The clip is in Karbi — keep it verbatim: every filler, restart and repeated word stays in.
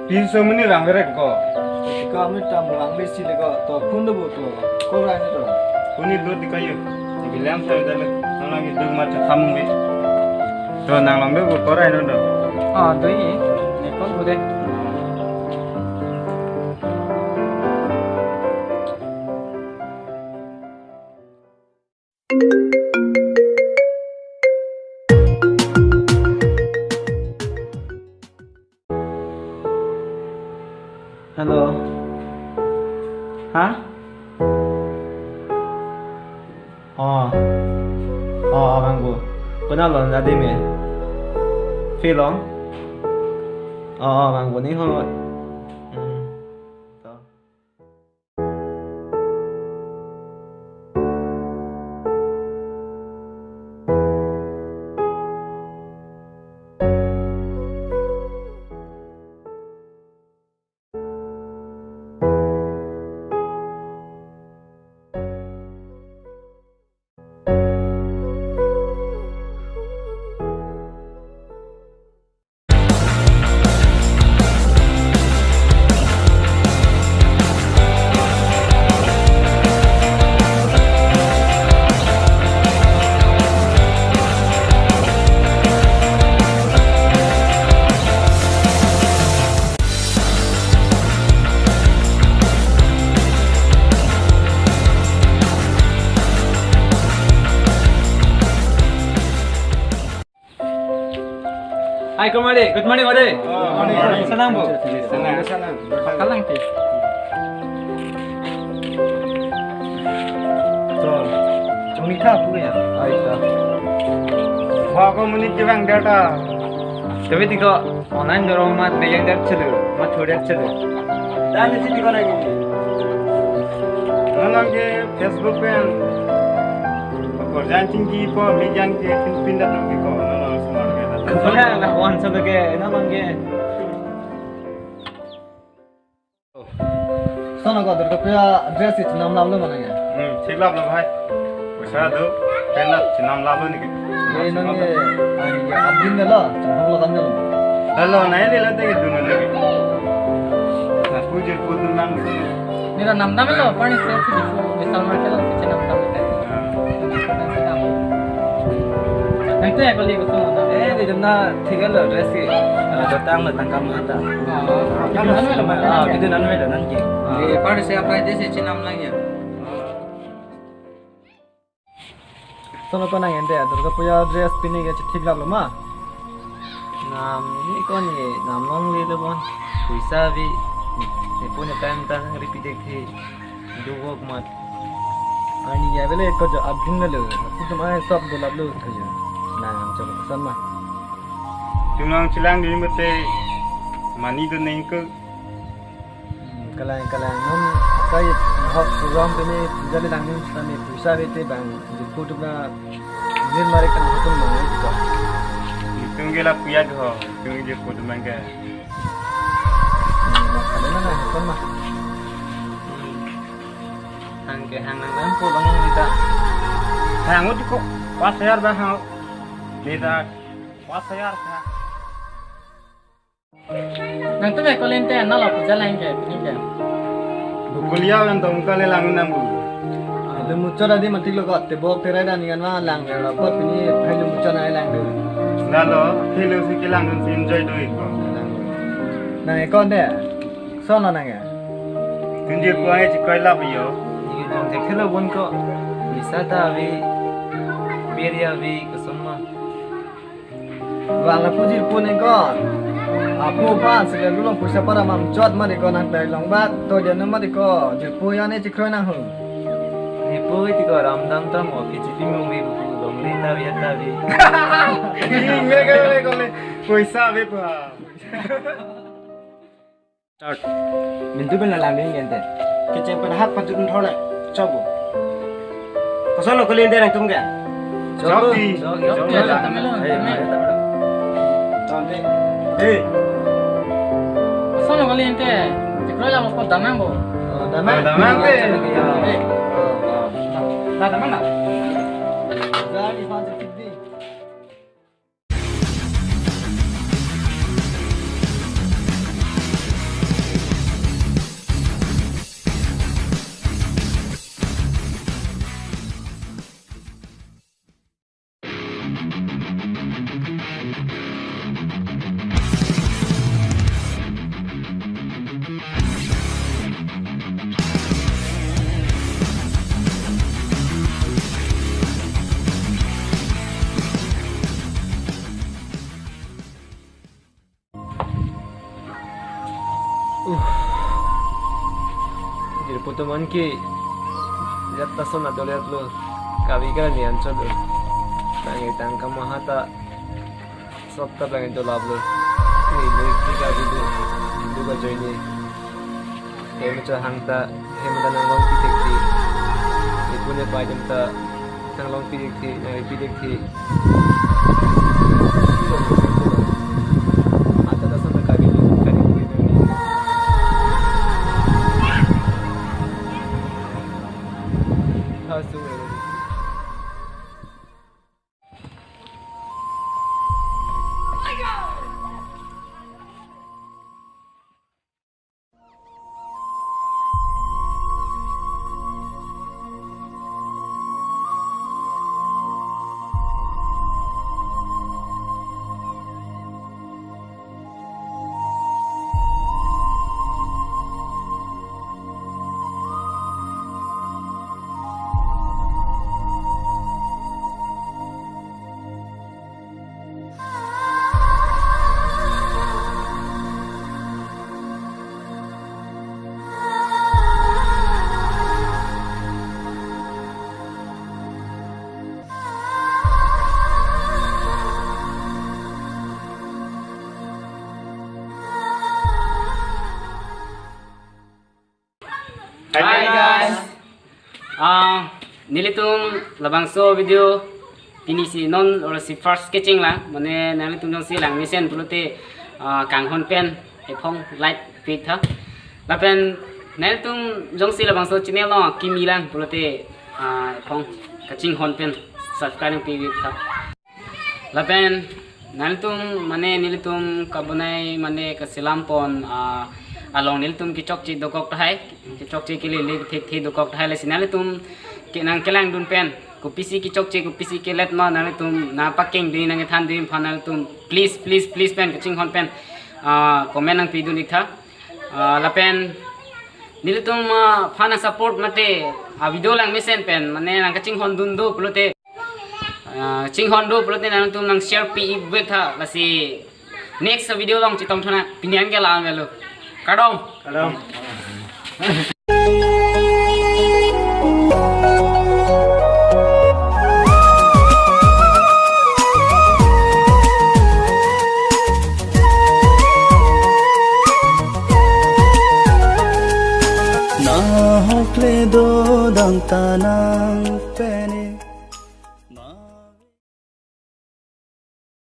Pinso muni rang rek ko. Kami tam rang besi le ko. To phone do bo to. Ko rang to. Kuni do di kayo. Di bilang sa dale. Nang ngi dug ma cha samung ni. To nang lang do bo ko rang do. Ah, do ye. Ne kon bo de. Hello. Ha? Oh. Oh, oh, bang bu. Kuna lo na di me. Film. Oh, oh, bang bu ni ho. Hmm. To. Hi, good morning. Good morning, Ode. Oh, good morning. Senang, Bu? Senang. Kalang, Ti. To, chongni tha pu ya. Ai ta. Ba ko monit kevang data. Tapi tiko online dorong mat meyang der chelu, mat thur der chelu. Dan isi tiko lagi. Nang ke Facebook pen. Korjan chingki po mejang ke pin pin da tum ki ko. No, no, smart ke da. Kepala na wan sa ke, na mang ke. Sono ko Durga Puja dress chinam lam lo mana ya? Hmm, thik lam lo bhai. Poisa do, pen la chinam lam lo neke. Ye nang ye, ah, ye abdin de lo, chunghong lo dam de lo. Dalo, nai le la de dun lo neke. Na pujir pu dun lang. Nira namdam lo, pani se si dipu, misal market lo, si namdam lo. Nang tu ya kali ko tu namdam. Eh, di dum na thik lo dress ke. Ah, datang lo tangkam ata. Ah, ah, ah, video nan lo, video nan lo nang ke. Ah. Eh, pani se apa aja si chinam lang ya. Sono ko nang ente Durga Puja dress pini ke chithik lap lo ma? Nam ni ko ni nam long le le bon. Poisa bi. Ni pune time ta repeat dekhi. Do work mat. Ani ya bele ko jo abdin lo. Tum ai sop do lap lo to jo. Nang jo san ma. Tum long chilang di mate mani do neng ko. Hmm, kalang, kalang. Num, sai, hok program pini, jali lang num, sami, poisa bete bang, jeput na, nir mari kang hukum na, itu. Itung ke la puya ho, itung jeput mang ke. Hmm, kalang na, hukum mah. Hang ke hang nang nang pulang kita. Hang udah kok, pas ya bah hang. Kita, pas ya. Nangtum ya kolin te, na la puja lang ke, pini ke. Bukulia yang dong kali lang nang bu. Lu muchot adi matik lo ko, tebok terai dan ikan ma lang, rapot pini, hai lu muchot nai lang dulu. Lalo, hai lu si kilang si enjoy do iko. Nang ekon de, sono nang ya. Tunjir puang e chikroi lap yo. Ni jong tek thelo bon ko. Poisa ta ave, beria ave, kosoma. Bang la pujir pu neng ko. Apu pan sila lulong poisa para mam chot mari ko nang dai long bak to dia no mari ko. Jirpo ya ne chikroi nang ho. Ni poi ti ko ram dam tam o ki chipi mong vi bu long le ta via ta vi. Ni me ka le ko le. Poisa ve pa. Start. Mintu pen la lam yen te. Kecheng pen hat patut thor le. Chobo. Koson lo kali ente nangtum ke? Chok ti. Chok, chok, chok, chok. Tamilo, hey, tamilo. Hey. Koson lo kali ente. Chikroi la mo damang bo. Oh, damang. Damang te. Hey. Oh, oh. Da damang na. Dari pan sedih. Tuman ke jat ta son adolep lo, kavi kali anchot lo. Nang itang kamaha ta sop ta bang dolap lo. Ni ni ni kavi do, do ka join ni. Hem cho hang ta, hem ta nang longpi thekthe. Ni pune pa jam ta nang longpi thekthe, nang longpi thekthe. Ata ta son ta kavi do, kavi do. Hi guys. Ah, nelitum labangso video pini si non or si first kecheng lang, mane nanglitum jongsi langmesen pulote, ah, kanghon pen ephong like pi tha. Lapen nanglitum jongsi labangso channel along kimi lang pulote, ah, ephong kachinghon pen subscribe pi tha. Lapen nanglitum mane nelitum kabonai mane kaselam pon, ah, along nelitum kechokche dokok tahai, kechokche kelele thekthe dokok tahai, lasi nanglitum ke nangkelangdun pen kopisi kechokche kopisi kelet ma nanglitum nangpakengdun nangkethandun aphan nanglitum please please please pen kachinghon pen, ah, comment nangpidun ik tha. Ah, lapen nelitum, ah, aphan support mate, ah, video langmesen pen mane nangkachinghondun do pulote, ah, chinghon do pulote nangtum nang share pi ik vek tha, lasi next video along chetong thunang, pini an ke la-an avelo. Kardom. Kardom. Nahok le do dang ta nang